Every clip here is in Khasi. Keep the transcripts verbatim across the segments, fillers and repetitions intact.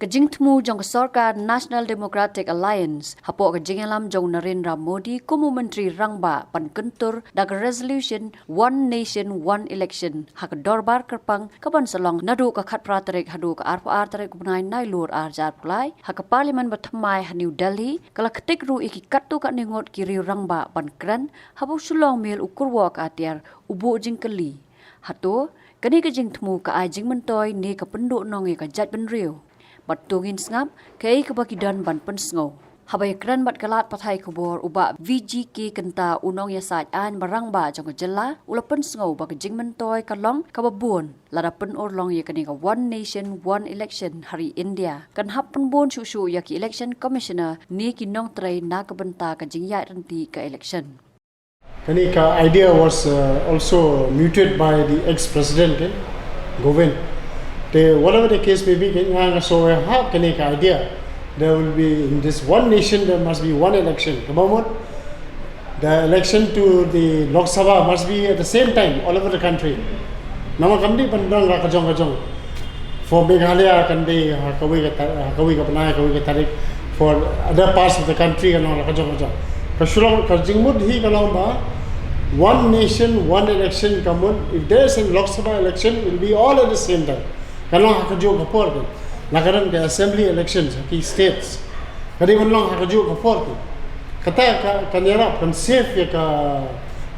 Ka jingthmu jong ka sorkar National Democratic Alliance hapoh ka jingïalam jong Narendra Modi kum u Myntri Rangbah ban kyntur da ka resolution One Nation One Election ha ka dorbar kyrpang kaban sa long naduh ka khatphra tarik haduh ka arphew ar tarik u bnai Nailur arhajar arphew lai, ha ka Parliament bathymmai ha New Delhi, ka la ktik ruh ïa ki katto katne ngut ki riew rangbah ban kren haba u Shillong Mail u kyrwoh ka atiar u buh jingkylli. Hato kane ka jingthmu ka ai jingmyntoi ne ka pynduhnong ïa ka jaitbynriew? Bad to ngin sngap kaei kaba ki don ban pynsngew. Haba ïakren bad ka lad pathai khubor u Bah V G K Kynta, u nongïasaid aiñ ba rangbah jong ka jylla, u la pynsngew ba ka jingmyntoi ka long kaba bun lada pynurlong ïa kane ka One Nation One Election ha ri India. Kan hap pynbun shuh shuh ïa ki Election Commissioner ne ki nongtrei na ka bynta ka jingïaid ryntih ka election. Kane ka idea was uh, also mooted by the ex-president, eh, Govind. Te, whatever the case may be, kan nga nga so ha kane ka idea. There will be, in this one nation, there must be one election. Kaba mut, the election to the Lok Sabha must be at the same time all over the country. Namar kam dei ban don la ka jong ka jong. For Meghalaya kan dei ha kawei ka ta-, ha kawei ka bnai, ha kawei ka tarik. For other parts of the country kan long la ka jong ka jong. Ka shu long, ka jingmut hi ka long ba one nation, one election ka mut. If there is a Lok Sabha election, it will be all at the same time. Kan long ha kajuh ka por kan. La ka don ka assembly elections ha ki states. Ka dei ban long ha kajuh ka por kan. Kata ka, kan ïarap, kan save ïa ka,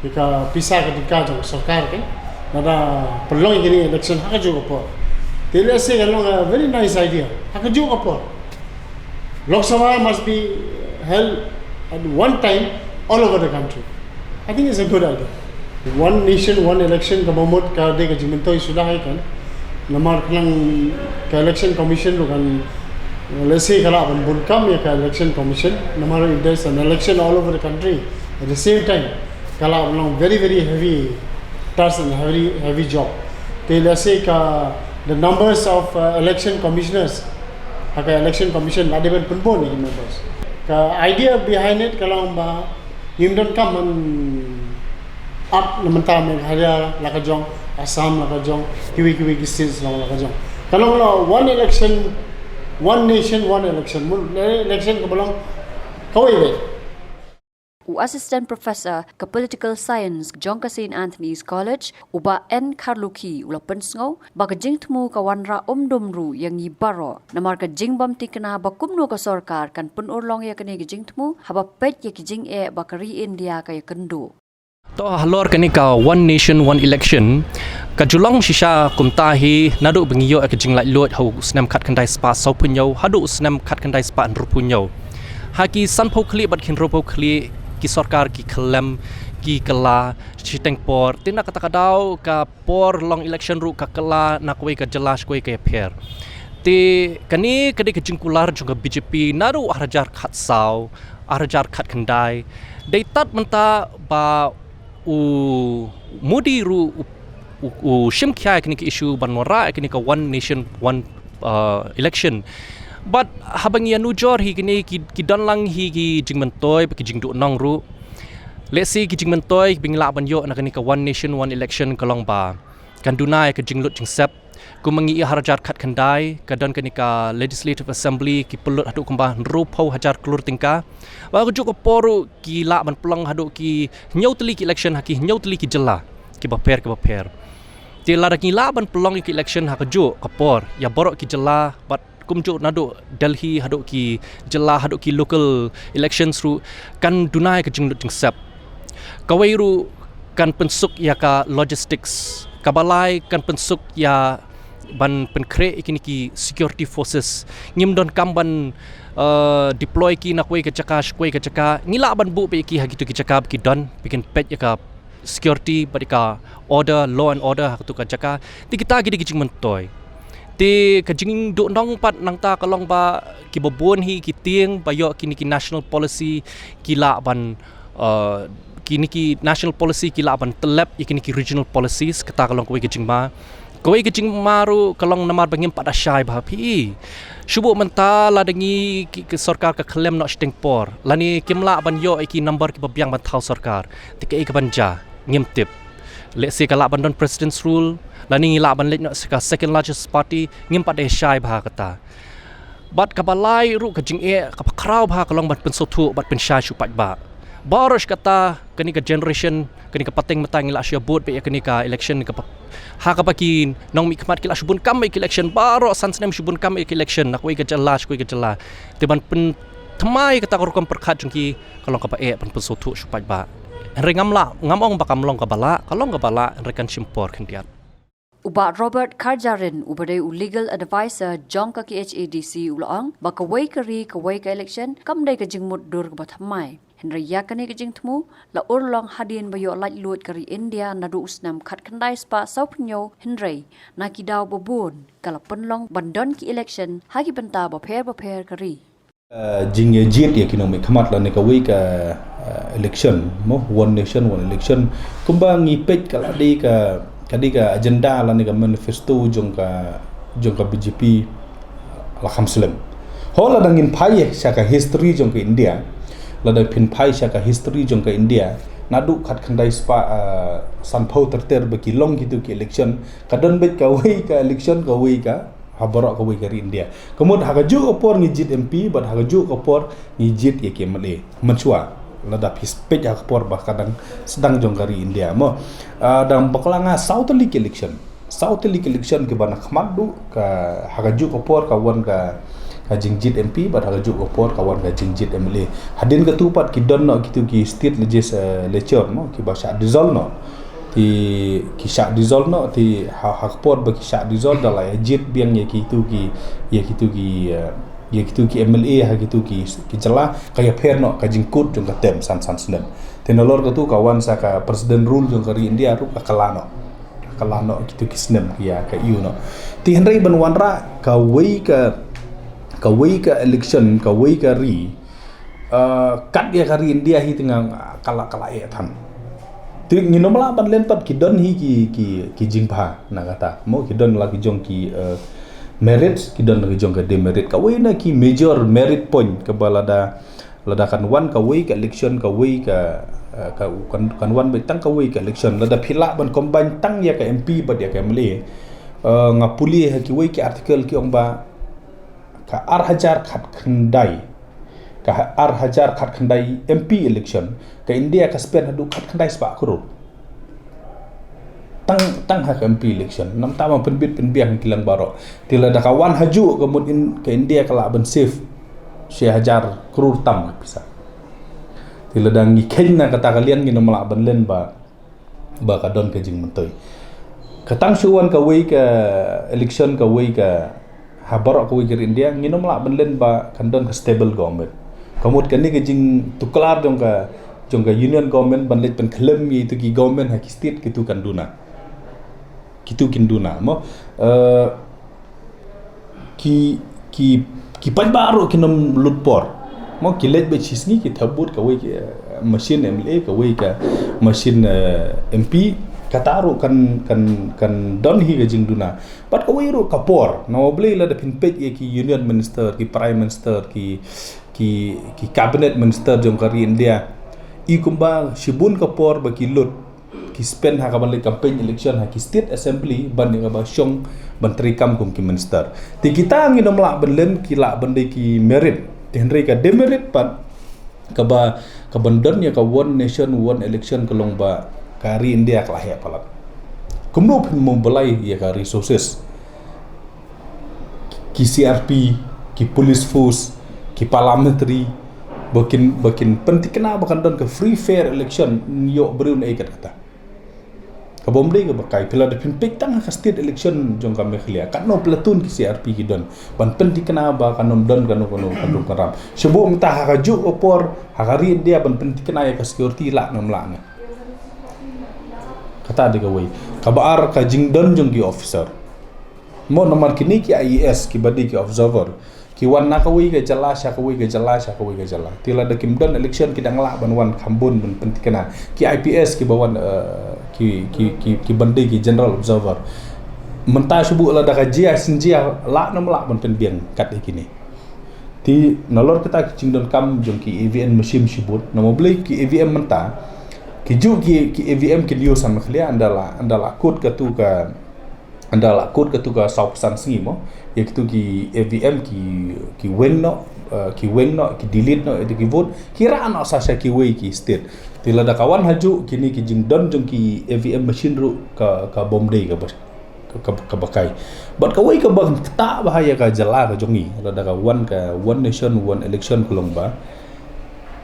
ïa ka pisa ka tyngka jong ka sorkar kan. Lada pynlong ïa kine election ha kajuh ka por. Te lehse kan long a very nice idea. Ha kajuh ka por. Lok Sabha must be held at one time all over the country. I think it's a good idea. One nation, one election, kaba mut ka dei ka jingmyntoi suda hi kan. Namar khnang ka Election Commission ruh kan, lehse ka lah ban bun kam ïa ka Election Commission. Namar if there's an election all over the country at the same time, ka lah ban long very, very heavy task and heavy, heavy job. Te lehse ka, the numbers of uh, election commissioners ha ka Election Commission lah dei ban pynbun ïa ki members. Ka idea behind it ka long ba ngim donkam ban ap na mynta Meghalaya la ka jong, Assam la ka jong, kiwei kiwei ki states long la ka jong. Ka long la one election, one nation, one election. Mut election kaba long kawei wei. U Assistant Professor ka Political Science jong ka Saint Anthony's College, u Bah N Kharlukhi, u la pynsngew ba ka jingthmu ka wanrah umdum ruh ïa ngi baroh. Namar ka jingbym thikna ba kumno ka sorkar kan pynurlong ïa kane ka jingthmu haba peit ïa ki jingeh ba ka ri India ka ïakynduh. To halor kane ka One Nation One Election, ka ju long shisha kumta hi naduh ba ngi ïoh ïa ka jinglaitluid ha u snem khatkhyndai spah sawphew hynñiew haduh u snem khatkhyndai spah hynriewphew hynñiew. Ha ki sanphew khlieh bad ki hynriewphew khlieh ki sorkar ki khyllem, ki kylla shiteng por. Te na kata ka daw ka por long election ruh ka kylla na kawei ka jylla sha kawei ka ïapher. Te kane ka dei ka jingkular jong ka B J P naduh arhajar khatsaw, arhajar khatkhyndai. Dei tad mynta ba u Modi ruh u, u, u shim khia ïa kine ki issue ban wanrah ïa kine ka one nation one uh, election. But haba ngi ïanujor hi kine ki, ki don lang hi ki jingmyntoi bad ki jingduhnong ruh. Lehse ki jingmyntoi ba ngi lah ban ïoh na kane ka one nation one election ka long ba kan duna ïa ka jinglut jingsep. Kum ma ngi ïa ha arhajar khatkhyndai ka don kane ka Legislative Assembly ki pynlut haduh kumba hynriewphew hajar klur tyngka. Ba ha kajuh ka por ruh ki lah ban pynlong haduh ki hynñiew tylli ki election ha ki hynñiew tylli ki jylla kiba pher kiba pher. Te lada ngi lah ban pynlong ïa ki election ha kajuh ka por ïa baroh ki jylla bad kumjuh naduh Delhi haduh ki jylla haduh ki local elections ruh kan duna ïa ka jinglut jingsep. Kawei ruh kan pynsuk ïa ka logistics. Kaba lai kan pynsuk ïa ban pynkhreh ïa kine ki security forces. Ngim donkam ban uh, deploy ki na kawei ka jaka sha kawei ka jaka. Ngi lah ban buh beit ïa ki ha kito ki jaka ba ki don ba kin peit ïa ka security bad ïa ka order, law and order ha kato ka jaka. Te kita ki dei ki jingmyntoi. Te ka jingduhnong pat nangta ka long ba kiba bun hi ki tieng ba ïoh kine ki national policy ki lah ban uh, kine ki national policy ki lah ban tyllep ïa kine ki regional policies, kata ka long kawei ka jingma. Kawei ka jingma ruh ka long namar ba ngim pat da shai bha phi. Shu buh mynta lada ngi ki, ki sorkar ka khyllem noh shiteng por lane kim lah ban ïoh ïa ki number kiba biang ban thaw sorkar. Te kaei kaban jia ngim tip. Lehse ka lah ban don president's rule lane ngi lah ban leit noh sha ka second largest party, ngim pat da shai bha kata. Bad kaba lai ruh ka jingeh kaba khraw bha ka long ban pynsngewthuh bad pynshai shu paidbah. Baroh shi katta kane ka generation, kane ka pateng mynta ngi la shu ïa bud bad ïa kane ka election kaba, ha kaba ki nongmihkhmat ki la shu bun kam ïa ka election, baroh san snem shu bun kam ïa ka election, na kawei ka jylla sha kawei ka jylla. Te ban pynthymmai kata ka rukom pyrkhat jong ki ka long kaba eh ban pynsngewthuh shu paidbah. Hynrei ngam lah, ngam ong ba kam long kaba lah, ka long kaba lah, hynrei kan shim por khyndiat. U Bah Robert Kharjarin, uba dei u legal advisor jong ka K H A D C, u la ong ba kawei ka ri kawei ka election kam dei ka jingmutdur kaba thymmai. Hynrei ïa kane ka jingthmu la urlong hadien ba ïoh laitluid ka ri India naduh u snem khatkhyndai spah sawphew hynñiew, hynrei na ki daw ba bun ka la pynlong ban don ki election ha ki bynta bapher bapher ka ri. Uh, jingjied ïa ki nongmihkhmat lane kawei ka, uh, election, mo, one nation one election. Kumba ngi peit ka la dei ka, ka dei ka agenda lane ka manifesto jong ka, jong ka B J P la kham slem. Ho lada ngin phai sha ka history jong ka India, lada phin phai sha ka history jong ka India, naduh khatkhyndai spah, uh, sanphew ter ter ba ki long kitu ki election, ka don beit kawei ka election kawei ka ha baroh kawei ka ri India. Ka mut ha kajuh ka por ngi jied M P bad ha kajuh ka por ngi jied ïa ki M L A. Mynshuwa lada phi peit ha ka por ba ka dang sdang jong ka ri India, mo, ah, dang bakla nga saw tylli ki election. Saw tylli ki election kiba na khmat duh, ka ha kajuh ka por ka wan ka, ka jingjied M P bad ha kajuh ka por ka wan ka jingjied M L A. Hadien katu pat ki don noh kitu ki state legislature, mo, kiba shah dissolve noh. Ki, ki shah dissolve noh, te ha, ha ka por ba ki shah dissolve da la ïa jied biang ïa kitu ki, ïa kitu ki, eh, ïa kitu ki M L A ha kitu ki, ki jylla, ka ïapher noh ka jingkut jong ka term san san snem. Te nalor katu ka wan sa ka president rule jong ka ri India ruh ka kylla noh. Ka kylla noh kitu ki snem ki ïa ka ïoh noh. Te hynrei ban wanrah kawei ka, kawei ka election, kawei ka ri, uh, kat ïa ka ri India hi te nga, ka la, ka la eh than. Te ngin ym lah ban len pat, ki don hi ki, ki, ki jingbha na kata. Mo, ki don la ki jong ki, uh, merit, ki don la ki jong ka demerit. Kawei na ki major merit point kaba lada, lada kan wan kawei ka election, kawei ka, uh, ka, kan, kan wan beit tang kawei ka election. Lada phi lah ban combine tang ïa ka M P bad ïa ka M L A. Uh, nga pule ha kiwei ki article ki ong ba ka ar hajar khatkhyndai, ka ha-, ar hajar khatkhyndai M P election, ka India ka spend haduh khatkhyndai spah klur. Tang, tang ha ka M P election. Namar ta ma pynbit pynbiang ki lang baroh. Te lada ka wan hajuh ka mut in, ka India ka lah ban save shi hajar klur tam ka pisa. Te lada ngi kheiñ na kata ka liang ngin ym lah ban len ba ba ka don ka jingmyntoi. Ka tang shu wan kawei ka election kawei ka ha baroh kawei ka ri India, ngin ym lah ban len ba kan don ka stable government. Ka mut kane ka jingtuklar jong ka, jong ka union government ban leit pynkhlem ïa itu ki government ha ki state kitu kan duna. Kitu kin duna, mo. Eh, ki, ki, ki paidbah ruh kin ym lut por. Mo, ki leit beit shi sngi ki thep vote kawei ki, eh, machine M L A, kawei ka machine, eh, M P, kata ruh kan, kan, kan don hi ka jingduna. Bad kawei ruh ka por. Namar balei lada phin peit ïa ki union minister, ki prime minister, ki, ki, ki cabinet minister jong ka ri India. I kumba shibun ka por ba ki lut ki spend ha kaban leit campaign election ha ki state assembly ban ïa kaba shong ban treikam kum ki minister. Te kita ngin ym lah ban lem, ki lah ban dei ki merit. Te hynrei ka demerit pat kaba, kaban don ïa ka one nation one election ka long ba ka ri India ka la heh palat. Kumno phin mobilize ïa ka resources, ki C R P, ki police force, ki paramilitary, ba kin, ba kin pynthikna ba kan don ka free fair election, ïoh briew ne ei kat kata. Ka bym dei kaba kai, phi lada phin peit tang ha ka state election jong ka Meghalaya, katno platoon ki C R P ki don ban pynthikna ba kan ym don kano kano ka dum ka ram. Shu buh mynta ha kajuh ka por ha ka ri India ban pynthikna ïa ka security lah ne ym lah ne. Kata dei kawei. Kaba ar ka jingdon jong ki officer. Mo namar kine ki I A S kiba dei ki observer, ki wan na kawei ka jylla sha kawei ka jylla sha kawei ka jylla. Te lada kim don election ki dang lah ban wan kham bun ban pynthikna. Ki I P S kiba wan, eh, ki, ki, ki, kiban dei ki general observer. Mynta shu buh lada ka jia shen jia lah ne ym lah ban pynbiang kat ïa kine. Te nalor kata ki jingdonkam jong ki E V M machine shibun. Namar balei ki E V M mynta, ki juh ki, ki E V M kin use ha Meghalaya, ynda la, ynda la kut katu ka Ynda la kut katu ka saw phew san sngi mo, ïa kitu ki A V M ki, ki weng noh, eh, ki weng noh, ki delete noh ïa kitu ki vote, ki rah noh sa sha kiwei ki state. Te lada ka wan hajuh kine ki jingdon jong ki A V M machine ruh ka, ka bym dei kaba, ka, ka, kaba kai. Bad kawei kaba ktah bha ïa ka jylla ka jong ngi, lada ka wan ka one nation one election ka long ba,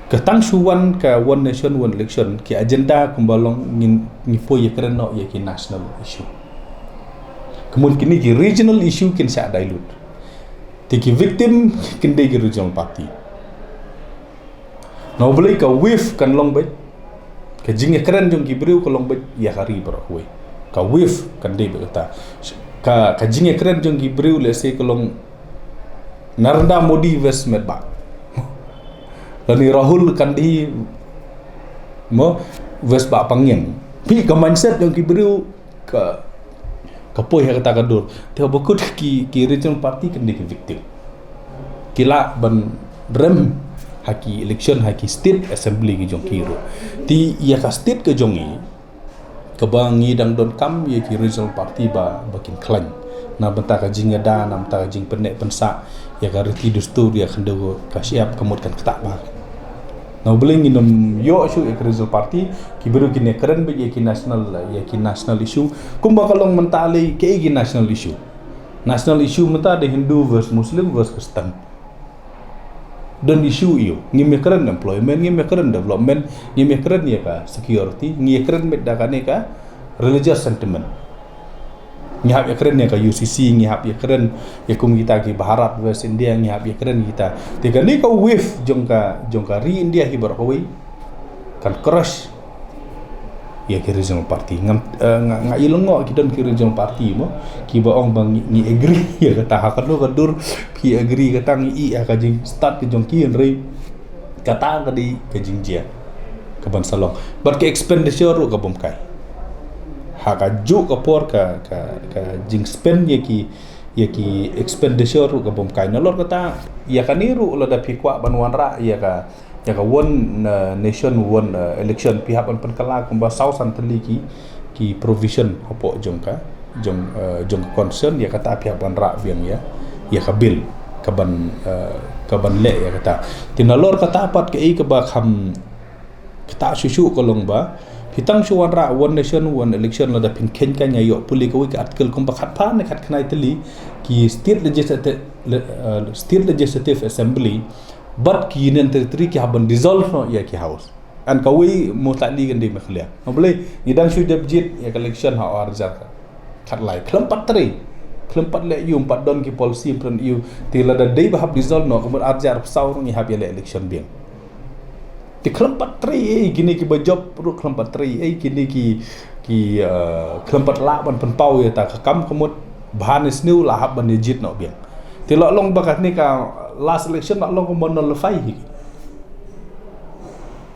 ka tang shu wan ka one nation one election, ki agenda kumba long ngin, ngi poi ïakren noh ïa ki national issue. Ka mut kine ki regional issue kin shah dilute. Te ki victim kin dei ki regional party. Na U Blei ka wave kan long beit, ka jingïakren jong ki briew ka long beit ïa ka ri baroh kawei. Ka wave kan dei beit kata. Ka, ka jingïakren jong ki briew, let's say, ka long Narendra Modi versus Metbah. Lane Rahul Gandhi mo versus Bah Pangiang. Phi, ka mindset jong ki briew ka, ka poi ha kata ka dur. Te ba kut ki, ki regional party kan dei ki victim. Ki lah ban rem ha ki election, ha ki state assembly ki jong ki ruh. Te ïa ka state ka jong ngi, kaba ngi dang donkam ïa ki regional party ba, ba kin khlaiñ. Na bynta ka jingïada, na bynta ka jingpynneh pynsah ïa ka riti dustur, ïa ka khyndew ka shyiap, ka mut kan ktah bha. Na U Blei ngin ym ïoh shuh ïa ki regional party, ki briew kin ïakren beit ïa ki national, ïa ki national issue. Kumba ka long mynta lei, kaei ki national issue? National issue mynta dei Hindu versus Muslim versus Christian. Don issue aiu? Ngim ïakren employment, ngim ïakren development, ngim ïakren ïa ka security, ngi ïakren beit da kane ka religious sentiment. Ngi hap ïakren ïa ka U C C, ngi hap ïakren ïa kum kita ki Bharat versus India, ngi hap ïakren kita. Te kane ka wave jong ka, jong ka ri India hi baroh kawei kan crush ïa ki regional party. Ngam, eh, nga, nga i lyngngoh ki don ki regional party mo, kiba ong ba ngi, ngi agree ïa kata. Ha kano ka dur phi agree? Kata ngi i ha ka jingstad ka jong ki, hynrei kata ka dei ka jingjia kaban sa long. Bad ka expenditure ruh ka bym kai. Ha kajuh ka por ka, ka, ka jingspend ïa ki, ïa ki expenditure ruh ka bym kai. Nalor kata, ïa kane ruh lada phi kwah ban wanrah ïa ka, ïa ka one, uh, nation one, uh, election, phi hap ban pynkylla kumba saw san tylli ki, ki provision hapoh jong ka, jong, uh, jong ka constitution. Ïa kata phi hap ban rah biang ïa, ïa ka bill kaban, uh, kaban leh ïa kata. Te nalor kata pat kaei kaba kham ktah shuh shuh ka long ba, phi tang shu wanrah one nation one election, lada phin kheiñ ka, nga ïoh pule kawei ka article kumba khatphra ne khatkhyndai tylli ki state legislative, le-, uh, state legislative assembly bad ki union territory ki hap ban dissolve noh ïa ki house. Yn kawei, most likely kan dei Meghalaya. Na U Blei, ngi dang shu dep jied ïa ka election ha ar hajar khatlai. Khlem pat trei, khlem pat leh aiu, ym pat don ki policy ym pat don aiu. Te lada dei ba hap dissolve noh, ka mut ar hajar arphew saw ruh ngi hap ïaleh election biang. Te khlem pat trei ei, kine kiba jop ruh khlem pat trei ei, kine ki, ki, uh, khlem pat lah ban pynpaw ïa kata ka kam, ka mut bha ne sniew la hap ban ïa jied noh biang. Te la long ba kane ka last election la long kumba nullify hi.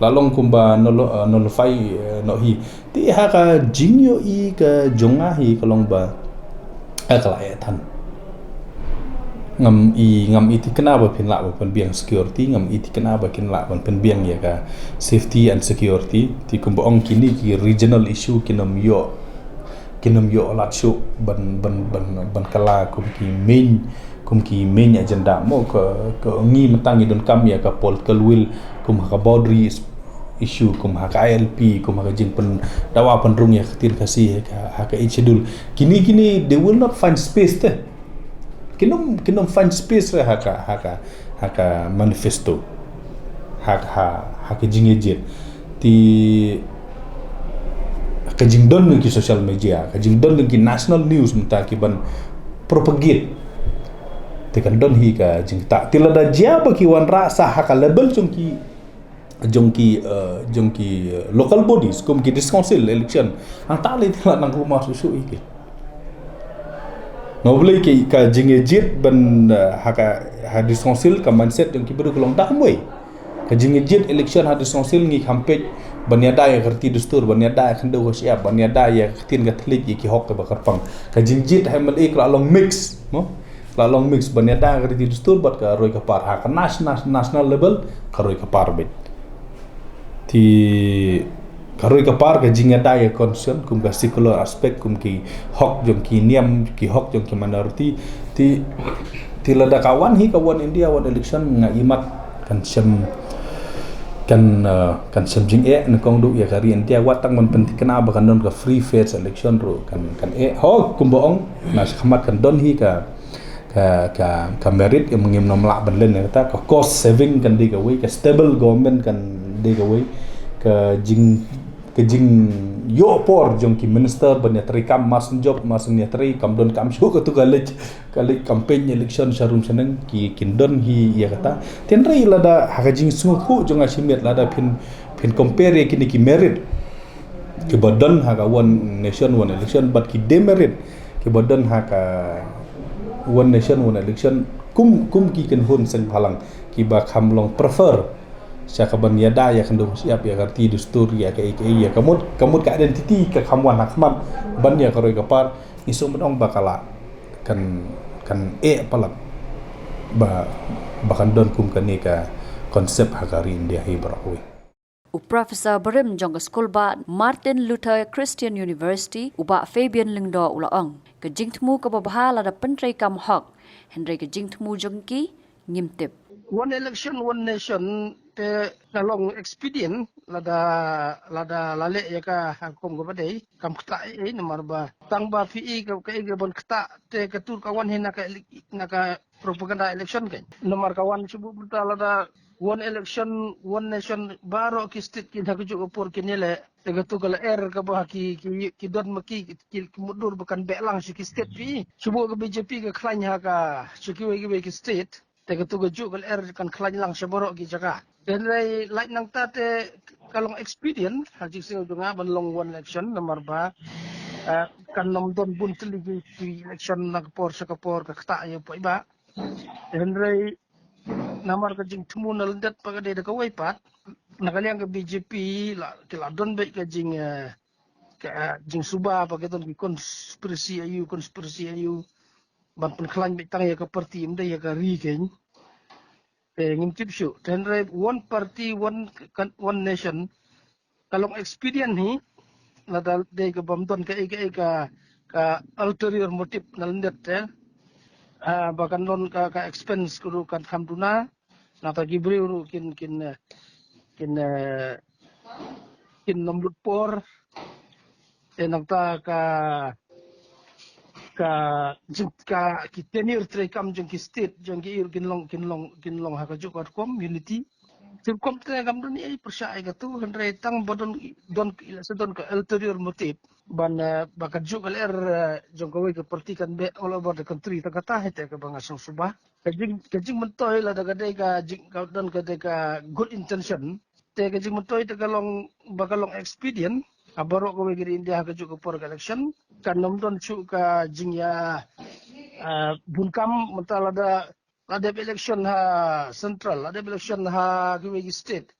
La long kumba nullo-, uh, nullify, uh, noh hi. Te ha ka jingïohi ka jong nga hi ka long ba, eh, ka la eh than. Ngam i, ngam i thikna ba phin lah ban pynbiang security, ngam i thikna ba kin lah ban pynbiang ïa ka safety and security. Te kumba ong, kine ki regional issue kin ym ïoh, kin ym ïoh lad shuh ban, ban, ban, ban kylla kum ki main, kum ki main agenda mo. Ka, ka ngi mynta ngi donkam ïa ka political will, kum ha ka boundary issue, kum ha ka I L P, kum ha ka jingpyndawa pynrung ïa ka ktien Khasi ha ka, ha ka Eighth Schedule. Kine, kine, they will not find space te. Kin ym, kin ym find space re ha ka, ha ka, ha ka manifesto. Ha, ha, ha ka jingïajied. Te ka jingdon ki social media, ka jingdon ki national news mynta kiban propagate. Te kan don hi ka jingktah. Te lada jia ba ki wanrah sa ha ka level jong ki, jong ki, uh, jong ki, uh, local bodies, kum ki district council election, hangta lei te la nang kulmar shuh shuh ïa ki. Na U Blei, ki, ka jingïajied ban, uh, ha ka, ha district council, ka mindset jong ki briew ka long da kumwei. Ka jingïajied election ha district council ngi kham peit ban ïada ïa ka riti dustur, ban ïada ïa ka khyndew ka shyiap, ban ïada ïa ka ktien ka thylliej, ïa ki hok kiba kyrpang. Ka jingjied ha M L A ka la long mix, mo? La long mix, ban ïada ka riti dustur bad ka roi ka par. Ha ka nas-, nas-, national level ka roi ka par beit. Te Ka roi ka par ka jingïada ïa constitution kum ka secular aspect, kum ki hok jong ki niam, ki hok jong ki minority. Te, te lada ka wan hi ka One India One Election, nga ïohi mat kan shem, kan, eh, kan shem jingeh nyngkong, duh ïa ka ri India, wat tang ban pynthikna ba kan don ka free fair election ruh kan, kan eh. Ho, kumba ong, na shakhmat kan don hi ka, ka, ka, ka merit, ïa, ngim nym lah ban len ïa kata, ka cost saving kan dei kawei, ka stable government kan dei kawei, ka jing, ka jingïoh por jong ki minister ban ïatrei kam, mar shu jop, mar shu ïatrei kam, don kam shuh, katu ka leit, ka leit campaign election sha rum sha neng, ki, kin don hi ïa kata. Hynrei lada ha ka jingsngewthuh jong nga shimet, lada phin, phin compare ïa kine ki merit kiba don ha ka One Nation One Election bad ki demerit kiba don ha ka One Nation One Election, kum, kum ki kynhun seng bhalang kiba kham long prefer sha kaban ïada ïa ka dustur, ïa ka riti dustur, ïa ka, ïa ka, ïa ka mut, ka mut ka identity ka kham wan ha khmat ban ïa ka roi ka par. Ngi sngewbha ban ong ba ka la kan, kan eh palat ba, ba kan don kum kane ka concept ha ka ri India hi baroh kawei. U Professor barim jong ka Skulbah Martin Luther Christian University, u Bah Fabian Lyngdoh, u la ong, ka jingthmu kaba bha lada pyntreikam hok, hynrei ka jingthmu jong ki ngim tip. One election, one nation te ka long expedient lada, lada la leh ïa ka ha ka kum kaba dei, kam ktah ei ei, namar ba tang ba phi i ka, ka i ka ban ktah te ka tur ka wan hi na ka ele-, na ka propaganda election kein. Namar ka wan shu buh mynta lada one election, one nation, baroh ki state kin ha kajuh ka por kin ïaleh. Te katu ka lyer kaba ki, ki, ki don ma ki, ki, ki mutdur ba kan beh lang sha ki state phi. Shu buh ka B J P ka khlaiñ ha ka, sha kiwei kiwei ki state. Te katu kajuh ka lyer kan khlaiñ lang sha baroh ki jaka. Hynrei lait nangta te ka long expedient ha jingsngew jong nga ban long one election, namar ba, eh, kan nym don bun tylli ki, ki election na ka por sha ka por, ka ktah ïa u paidbah. Hynrei namar ka jingthmu na lyndet pat ka dei da kawei pat, na ka liang ka B J P la, ki la don beit ka jing, eh, ka, eh, jingsuba ba ka don ki conspiracy aiu, conspiracy aiu ban pynkhlaiñ beit tang ïa ka party, ym dei ïa ka ri kein. Te ngim tip shuh. Te hynrei one party, one, one nation ka long expedient hi, lada dei ka bym don kaei kaei ka, ka ulterior motive na lyndet te. Ah, ba kan don ka, ka expense ka ruh kan kham duna. Nangta ki briew ruh kin, kin, eh, kin, eh, kin nym lut por. Te nangta ka, ka, jing, ka, ki tenure treikam jong ki state, jong ki ïing kin long, kin long, kin long ha kajuh ka rukom, unity. Te rukom te kam don ei pyrshah ïa katu, hynrei tang ba don, don, ila sa don ka ulterior motive ban, eh, ba kajuh ka lyer, eh, jong kawei ka party kan beh all over the country, tang kata hi te kaba nga sngewsuba. Ka jing, ka jingmyntoi lada ka dei ka jing, ka don ka dei ka good intention, te ka jingmyntoi te ka long, ba ka long expedient ha baroh kawei ka ri India ha kajuh ka por ka election. Kan nym don shuh ka jingïa, ah, bun kam mynta lada, la dep election ha central, la dep election ha kiwei ki state,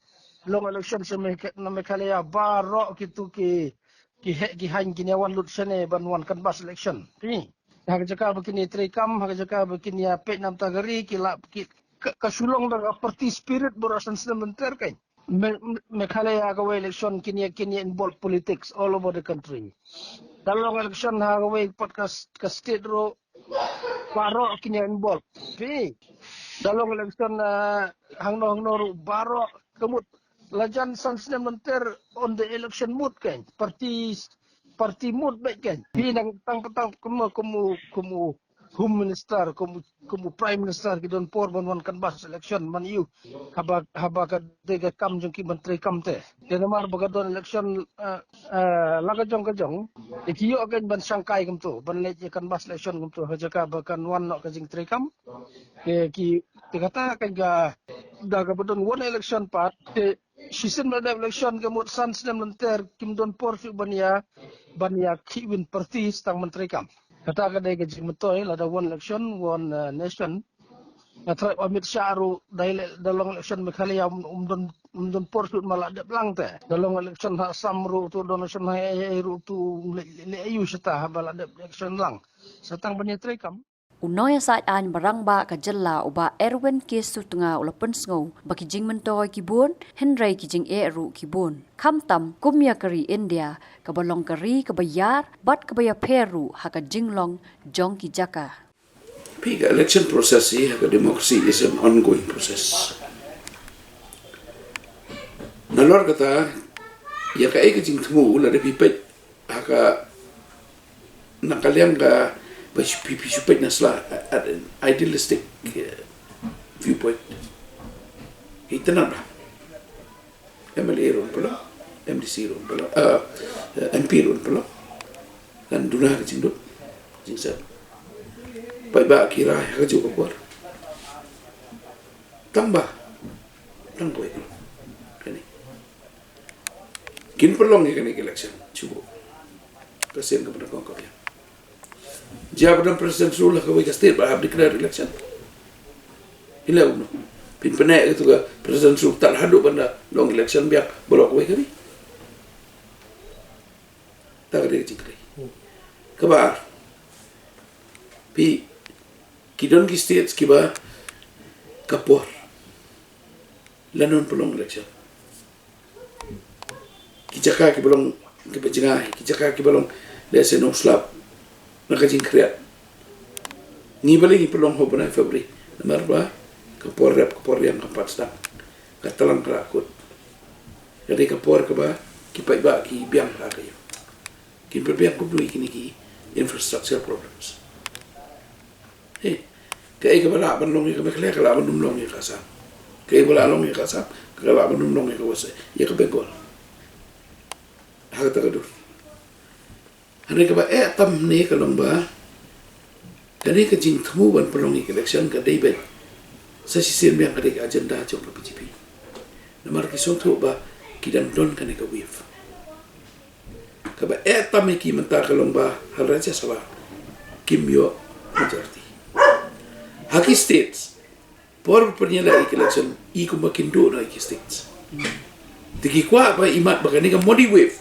long election sha Megha-, na Meghalaya, baroh kitu ki, ki heh ki haiñ kin ïa wan lut shane ban wan canvass election. Phi, ha ka jaka ba kin ïa treikam, ha ka jaka ba kin ïa peit na bynta ka ri, ki la, ki, ka, ka shu long da ka party spirit baroh san snem lynter kein. Me-, Me-, Meghalaya kawei election kin ïa, kin ïa involve politics all over the country. Da long election ha kawei pat ka s-, ka state ruh, baroh kin ïa involve. Phi, da long election, eh, hangno hangno ruh baroh, ka mut la jan san snem lynter on the election mode kein. Party, party mode beit kein. Phi, nang tang, tang, kum u, kum u, kum u Home Minister, kum u, kum u Prime Minister ki don por ban wan canvass election, man ïoh haba, haba ka dei ka kam jong ki ban treikam te. Te namar ba ka don election, eh, eh, la ka jong ka jong, te ki ïoh kein ban shangkai kumto, ban leit ïa canvass election kumto ha jaka ba kan wan noh ka jingtreikam. Te ki, te kata kein ka, da kaba don one election pat, te shisien ba la dep election, ka mut san snem lynter kim don por shuh ban ïa, ban ïa khih win party tang ban treikam. Kata ka dei ka jingmyntoi, lada one election, one, eh, nation. Nga tharai Amit Shah ruh da leh, da long election Meghalaya, um, um don, um don por shuh ma la dep lang te. Da long election ha Assam ruh tu, don election ha A I ruh tu, um leh, leh, leh aiu shata haba la dep election lang. Sa tang ban ïa treikam. U nongïasaid aiñ ba rangbah ka jylla u Bah Erwin K Sutnga u la pynsngew ba ki jingmyntoi ki bun, hynrei ki jingeh ruh ki bun. Khamtam kum ïa ka ri India, kaba long ka ri kaba ïar, bad kaba ïapher ruh ha ka jinglong jong ki jaka. Phi, ka election process hi ha ka democracy is an ongoing process. Nalor kata, ïa kaei ka jingthmu lada phi peit ha ka, na ka liang ka, ba shu, phi, phi shu peit na sla, at an idealistic, eh, viewpoint. Itynnad ba MLA ruh un pynlong, MDC ruh un pynlong, eh, eh, MP ruh un pynlong. Kan duna ka jingduk, jingset. Paidbah ki rai ha kajuh ka por. Tang ba, tang kawei kane. Kin pynlong ïa kane ka election shuh. Ka sien kaba nyngkong ka biang. Jia ba don president's rule ha kawei ka state ba hap declare election. Phi leh kumno? Phin pynneh ïa katu ka president's rule tad haduh ban da long election biang baroh kawei ka ri. Ta ka dei ka jingkyrpad. Kaba ar, phi, ki don ki states kiba ka por lano yn pynlong election. Ki jaka kiba long kiba jngai, ki jaka kiba long lehse nongslap na ka jingkhriat. Ngi balei ngi pynlong ha u bnai February? Namar ba ka por rep, ka por riang kam pat sdang. Ka tlang ka la kut. Ka dei ka por kaba ki paidbah ki biang ha ka ïing. Kin pynbiang kumno ïa kine ki infrastructure problems. Hei, kaei kaba lah ban long ïa ka Meghalaya ka lah ban ym long ïa ka Assam. Kaei kaba lah long ïa ka Assam ka lah ban ym long ïa ka West, ïa ka Bengal. Ha kata ka dur. Hynrei kaba eh tam ne ka long ba kane ka jingthmu ban pynlong ïa ka election ka dei beit sa shisien biang, ka dei ka agenda jong ka BJP. Namar ki sngewthuh ba ki dang don kane ka wave. Kaba eh tam ïa ki mynta ka long ba ha Rajya Sabha kim ïoh majority. Ha ki states, por ba pynïaleh ïa ki election, i kumba kin duh noh ïa ki states. Te ki kwah ba imat ba kane ka Modi wave,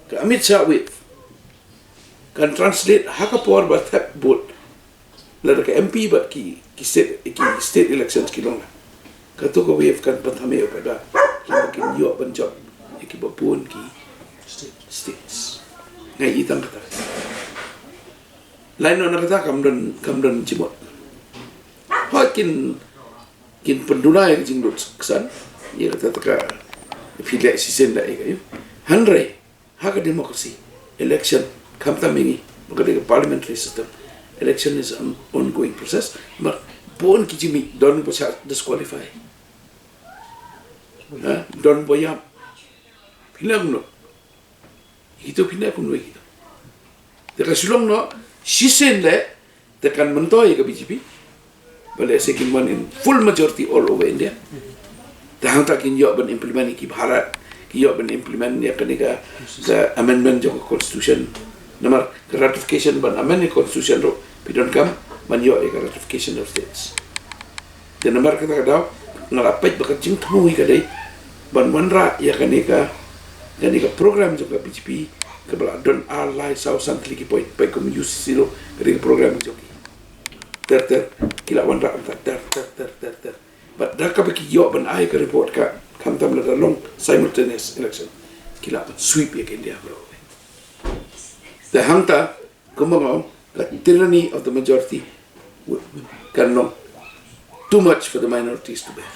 ka Amit Shah wave, kan translate ha ka por ba thep vote. Lada ka MP bad ki, ki state, ki state elections ki long la, kato ka wave kan pynthame ïa u paidbah, kiba kin ïoh ban jop ïa kiba bun ki states. Nga i tang kata. Lain noh na kata kam don, kam don jingmut. Hooid, kin, kin pynduna ïa ka jinglut ksan ïa kata, ta ka phi leh shisien da ïa ka ïa. Hynrei ha ka democracy, election, khamtam ïa ngi ba ka dei ka parliamentary system, election is an ongoing process. Namar bun ki jingmih, don ba shah disqualify, ha, don ba ïap. Phi leh kumno? Kito phi leh kumno kito? Te ka shu long noh shisien leh, te kan myntoi ïa ka BJP ba lehse kin wan in full majority all over India. Te hangta kin ïoh ban implement ïa ki Bharat, ki ïoh ban implement ïa kane ka, ka amendment jong ka constitution. Namar ka ratification ban amend ïa ka constitution ruh phi donkam ban ïoh ïa ka ratification of states. Te namar kata ka daw nga la peit ba ka jingthmu hi ka dei ban wanrah ïa kane ka, kane ka program jong ka BJP kaba la don ar lai saw san tylli ki point, peit kum UCC ruh ka dei ka program jong ki. Ter ter ki la wanrah mynta ter ter ter ter ter. Bad da kaba ki ïoh ban ai ka report ka, khamtam lada long simultaneous election, ki lah ban sweep ïa ka India baroh. Te hangta kumba nga ong, ka tyranny of the majority kan long too much for the minorities to bear.